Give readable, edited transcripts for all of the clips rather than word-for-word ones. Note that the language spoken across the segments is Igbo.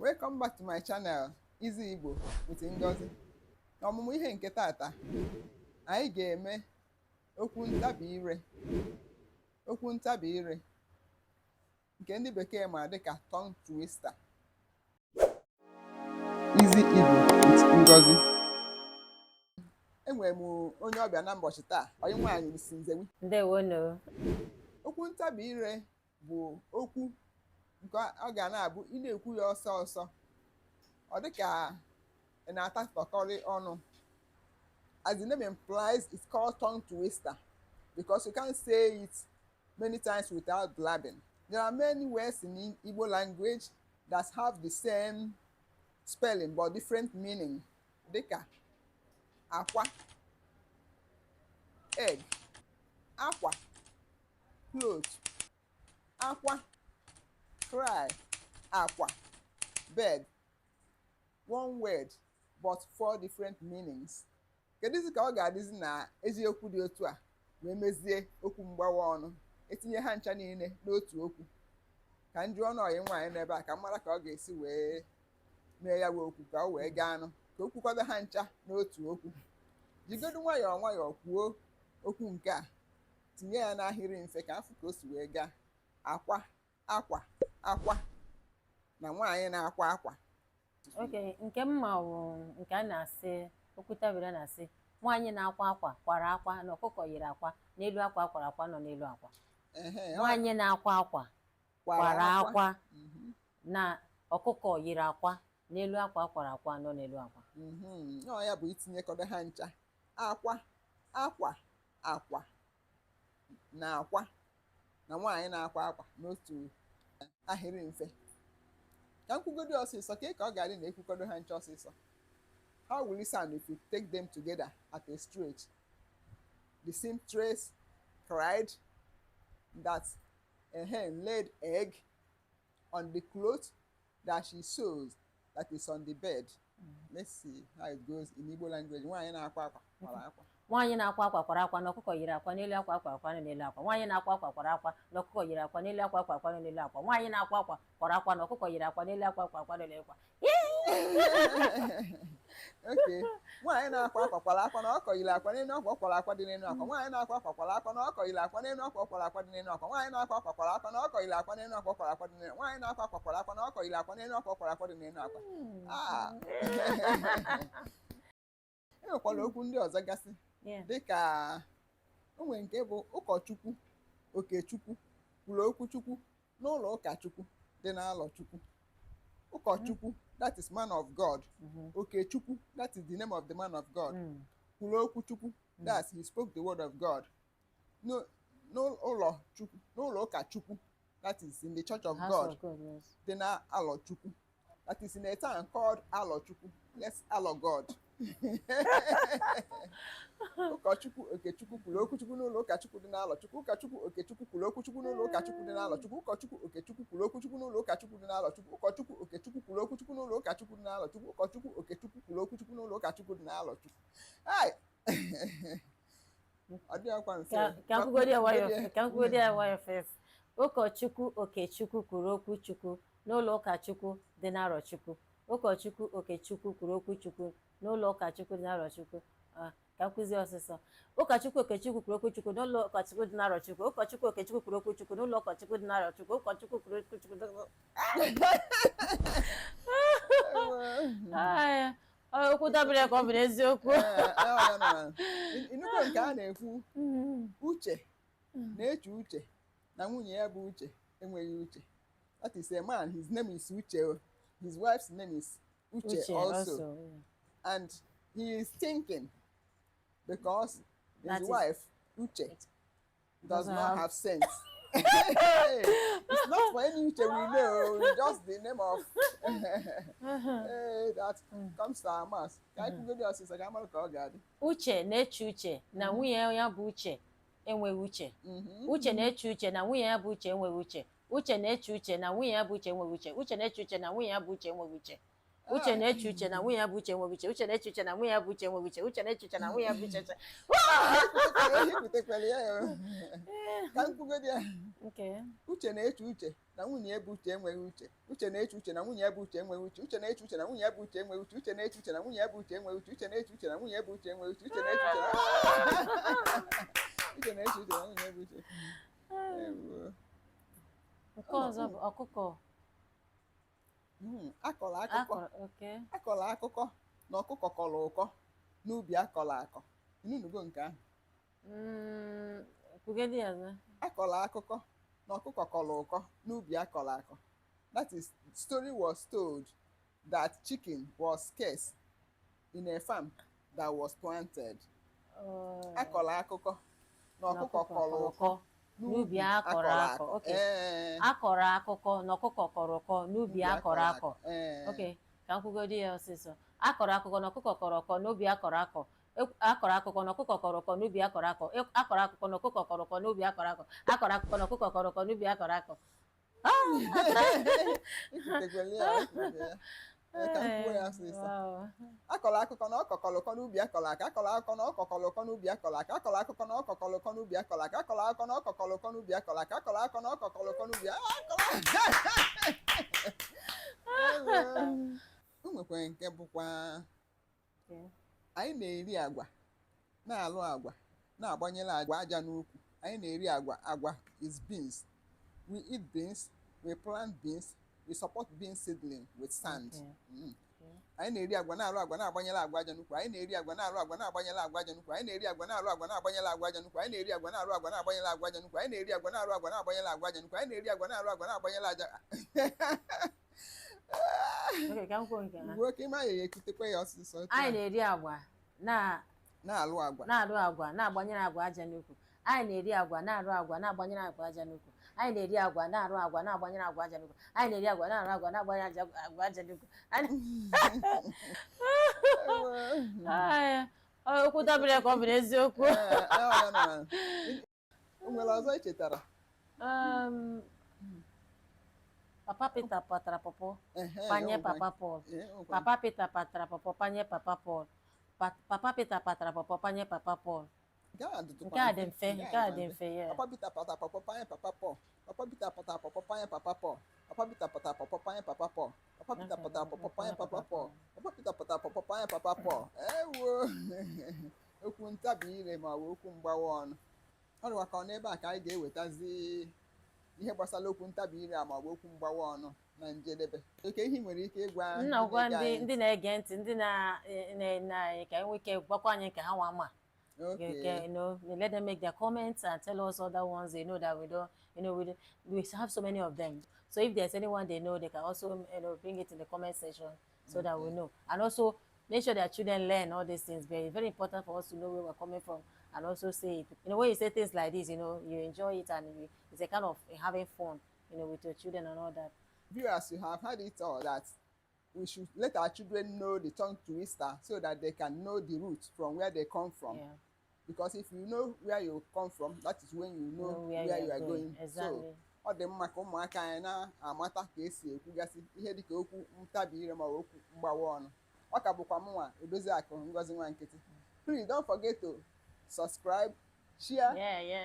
Welcome back to my channel, Easy Igbo with Ngozi. N'ọmụmụ ihe nke tata, anyị ga-eme okwu ntabi ire. Okwu ntabi ire nke ndị bekee ma dịka tongue twister. Easy Igbo with Ngozi. Enwere m onye ọbịa na mbọchị taa, onye nwaanyị Miss Nzewi. Ndewonu. Okwu ntabi ire bụ okwu nke ọ ga na-abụ ị na-ekwu ya ọsọ ọsọ, ọ dị ka ị na-atatọkọrị ọnụ. As the name implies, it's called tongue twister because you can't say it many times without blabbing. There are many words in Igbo language that have the same spelling but different meaning, dịka akwa, egg, akwa, cloth, akwa, cry, akwa, bed. One word but four different meanings. Kedụzi ka ọ ga-adịzi na eziokwu dị otu a wee mezie okwu mgbawa ọnụ, etinye ha ncha niile n'otu okwu? Ka m jụọ ọnụ ọyị nwaanyị n'ebe a ka m mara ka ọ ga-esi wee mee ya wee okwu ka o wee gaa anụ ka o kwukọta ha ncha n'otu okwu. Jigodu nwayọọ nwayọọ kwuo okwu nke a, tinye ya n'ahịrị mfe ka afụ ka o si wee gaa: akwa, akwa, akwa na nwaanyị na-akwa akwa. Okay, nke m ma wụ nke a na-asị, okwu tabiri a na-asị, nwaanyị na-akwa akwa kwara akwa na ọkụkọ yiri akwa n'elu akwa akwara akwa nọ n'elu akwa. Nwaanyị na-akwa akwa kwara akwa na ọkụkọ yiri akwa n'elu akwa akwara akwa nọ n'elu akwa. Ọ ya bụ itinyekọta ha ncha: akwa, akwa, akwa na akwa na nwaanyị na-akwa akwa n'otu ahịrị mfe. Ka m kwugodo ọsịsọ ka ọ ga-adị na ekwukọdo ha ncha ọsịsọ. How will it sound if you take them together at a stretch? The seamstress cried that a hen laid egg on the cloth that she sews that is on the bed. Let's see how it goes in Igbo language. Nwaanyị na-akwa akwa kwara akwa. Nwaanyị na-akwa akwa kwara akwa na ọkụkọ yiri akwa n'elu akwa akwa akwa nọ n'elu akwa. Nwaanyị na-akwa akwa kwara akwa na ọkụkọ yiri akwa n'elu akwa akwa akwa nọ n'elu akwa. Nwaanyị na-akwa akwa kwara akwa na ọkụkọ yiri akwa n'elu akwa akwa akwa nọ n'elu akwa. Okay. Nwaanyị na-akwa akwa kwara akwa na ọkọ yiri akwa n'elu akwa kwara akwa dị n'elu akwa. Nwaanyị na-akwa akwa kwara akwa na ọkọ yiri akwa n'elu akwa kwara akwa dị n'elu akwa. Nwaanyị na-akwa akwa kwara akwa na ọkọ yiri akwa n'elu akwa kwara akwa dị n'elu. Nwaanyị na-akwa akwa kwara akwa na ọkọ yiri akwa n'elu akwa kwara akwa dị n'elu akwa. Ah. E nwekwara okwu ndị ọzọ gasị dịka o nwere nke bụ ụkọchukwu Okechukwu kwuru okwu Chukwu n'ụlọ ụka Chukwu dị n'Alọ Chukwu. Ụkọchukwu, that is man of God. Okechukwu, that is the name of the man of God. Kwuru okwu Chukwu, that's he spoke the word of God. N'ụlọ Chukwu, n'ụlọ ụka Chukwu, that is in the church of House God of God, yes. dị na Alọ Chukwu, that is in a town called Alọ Chukwu. Let's Alọ God. Ụkọchukwu Okechukwu kwuru okwu Chukwu n'ụlọ ụka Chukwu dị n'Alọ Chukwu. Ụkọchukwu Okechukwu kwuru okwu Chukwu n'ụlọ ụka Chukwu dị n'Alọ Chukwu. Ụkọchukwu Okechukwu kwuru okwu Chukwu n'ụlọ ụka Chukwu dị n'Alọ Chukwu. Ụkọchukwu Okechukwu kwuru okwu Chukwu n'ụlọ ụka Chukwu dị n'Alọ Chukwu. Ụkọchukwu Okechukwu kwuru okwu Chukwu n'ụlọ ụka Chukwu dị n'Alọ Chukwu. Ai! Ọ dịghịkwa mfe. Ka m kwugodi ya nwayọọ, ka m kwugodi ya nwayọọ first. Ụkọchukwu Okechukwu kwuru okwu Chukwu n'ụlọ ụka Chukwu dị n'Arọ Chukwu. Ụkọchukwu Okechukwu kwuru okwu Chukwu n'ụlọ ụka Chukwu dị n'Arọ Chukwu. Ah, ka m kwuzie ọsịsọ. Ụkọchukwu Okechukwu kwuru okwu Chukwu n'ụlọ ụka Chukwu dị n'Arọ Chukwu. Ụkọchukwu Okechukwu kwuru okwu Chukwu n'ụlọ ụka Chukwu dị n'Arọ Chukwu. Ụkọchukwu kwuru okwu Chukwu Ai, ọ okwu dabere ka ọ bụ n'eziokwu. Ee, ọ ya na ịnụgo nke a na-ekwu, Uche na-eche uche na nwunye ya bụ Uche enweghị uche. That is a man, his name is Uche. His wife's name is Uche, Uche also. Also, yeah. And he is thinking because his That is- wife Uche does Doesn't not have- have sense. It's not for any Uche we know, just the name of hey, that comes to our mouth. Ka anyị kwugodi ọsịsọ ka amara ka ọ ga-adị. Uche na-eche uche na nwunye ya bụ Uche enweghị uche. Uche na-eche uche na nwunye ya bụ Uche enweghị uche. Uche na-eche uche na nwunye ya bụ Uche enweghị uche. Uche na-eche uche na nwunye ya bụ Uche enweghị uche. Uche na-eche uche na nwunye ya bụ Uche enweghị uche. Uche na-eche uche na nwunye ya bụ Uche enweghị uche. Uche na-eche uche na nwunye ya bụ Uche. Ikwutekwere ya o. Ka m kwugodi ya. Okay. Uche na-eche uche na nwunye ya bụ Uche enweghị uche. Uche na-eche uche na nwunye ya bụ Uche enweghị uche. Uche na-eche uche na nwunye ya bụ Uche enweghị uche. Uche na-eche uche na nwunye ya bụ Uche enweghị uche. Uche na-eche uche na nwunye ya bụ Uche enweghị uche. Uche na-eche uche na Uche na-eche uche na nwunye ya bụ Uche. Ewo. Nke ọzọ bụ ọkụkọ. Akọrọ akụkọ. Akọrọ, okay. Akọrọ akụkọ na ọkụkọ kọrọ ụkọ n'ubi akọrọ akọ. Ịnụnugo nke ahụ? Kwugedi ya ọzọ. Akọrọ akụkọ na ọkụkọ kọrọ ụkọ n'ubi akọrọ akọ. That is, story was told that chicken was scarce in a farm that was planted. Akọrọ akụkọ na ọkụkọ kọrọ ụkọ n'ubi akọrọ akọ. Okay. Ee. Akọrọ akụkọ na ọkụkọ kọrọ ụkọ n'ubi akọrọ akọ. Ee. Okay, ka m kwugodi ya ọsịsọ. Akọrọ akụkọ na ọkụkọ kọrọ ụkọ n'ubi akọrọ akọ. Akọrọ akụkọ na ọkụkọ kọrọ ụkọ n'ubi akọrọ akọ. Akọrọ akụkọ na ọkụkọ kọrọ ụkọ n'ubi akọrọ akọ. Akọrọ akụkọ na ọkụkọ kọrọ ụkọ n'ubi akọrọ akọ. Ikwutekwele ya, ikwute ya. Ee, ka m kwuo ya ọsịsọ. Wow. Akọrọ akụkọ na ọkọ kọrọ ụkọ n'ubi akọrọ akọ. Akọrọ akụkọ na ọkọ kọrọ ụkọ n'ubi akọrọ akọ. Akọrọ akụkọ na ọkọ kọrọ ụkọ n'ubi akọrọ akọ. Akọrọ akụkọ na ọkọ kọrọ ụkọ n'ubi akọrọ akọ. Akọrọ akụkọ na ọkọ kọrọ ụkọ n'ubi akọrọ. O nwekwara nke bụkwa anyị na-eri agwa, na-alụ agwa, na-agbanyere agwa aja n'ukwu. Anyị na-eri agwa. Agwa is beans. We eat beans, we plant beans, we support bean seedling with sand. Anyị na-eri agwa, na-alụ agwa, na-agbanyere agwa aja n'ukwu. Anyị na-eri agwa, na-alụ agwa, na-agbanyere agwa aja n'ukwu. Anyị na-eri agwa, na-alụ agwa, na-agbanyere agwa aja n'ukwu. Anyị na-eri agwa, na-alụ agwa, na-agbanyere agwa aja n'ukwu. Anyị na-eri agwa, na-alụ agwa, na-agbanyere agwa aja n'ukwu. Anyị na-eri agwa, na-alụ agwa, na-agbanyere aja. Okay, ka m kwuo nke ha. Uwe ka ịma ya ekutekwa ya ọsịsọ otu Anyị a. na-eri agwa na Na-alụ agwa. Na-alụ agwa, na-agbanyere agwa aja n'ukwu. Anyị na-eri agwa, na-arụ agwa, na-agbanyere agwa aja n'ukwu. Anyị na-eri agwa, na-arụ agwa, na-agbanyere agwa aja n'ukwu. Anyị na-eri agwa, na-arụ agwa, na-agbanyere agwa aja n'ukwu. Ay, okwu dabere ka ọ bụ n'eziokwu. Ee, ọ ya nọ. O nwere ọzọ ị chetara? Papa Peter patara pọpọ Ehe, panye o nwekwa. Papa Paul. Ee, o nwekwa. Papa Peter patara pọpọ panye Papa Paul. Papa Peter patara pọpọ panye Papa Paul. Nke a dịtụkwa Nke a dị mfe, nke a dịkwa dị mfe, yeah. Papa Peter pata pọpọ panye Papa Paul. Papa Peter pata pọpọ panye Papa Paul. Papa Peter pata pọpọ panye Papa Paul. Papa Peter pata pọpọ panye Papa Paul. Papa Peter pata pọpọ panye Papa Paul. Ewo, okwu ntabi ire ma ọ bụ okwu mgbawa ọnụ. Ọ dịkwa ka ọ n'ebe a ka anyị ga-ewetazi ihe gbasara okwu ntabi ire a ma ọ bụ okwu mgbawa ọnụ na njedebe. Oke ihe ị nwere ike ịgwa Nna, gwa ndị ndị na-ege anyị ndị na-ege ntị, ndị na-ene anyị, ka enwe ike gwakwa anyị nke ha nwa ma. Okay. Okay, let them make their comments and tell us other ones they know that we don't, we have so many of them. So if there's anyone they know, they can also bring it in the comment section so that we know. And also make sure that children learn all these things. Very, very important for us to know where we're coming from and also say it. When you say things like this, you enjoy it and it's a kind of having fun with your children and all that. Viewers, you have heard it all, that we should let our children know the tongue twister so that they can know the root from where they come from. Because if you know where you come from, that is when you know where you are going. So ọ dị mma ka ụmụaka anyị na-amata ka esi ekwugasị ihe dịka okwu ntabi ire ma ọ bụ okwu mgbawa ọnụ. Ọ ka bụkwa m nwa, Odoziakụ Ngozi Nwa Nkịtị. Please don't forget to subscribe, share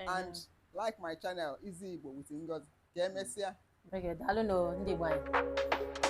and like my channel, Easy Igbo with Ngozi. Ka emesịa. Okay, daalụ nụ, ndị Igbo anyị.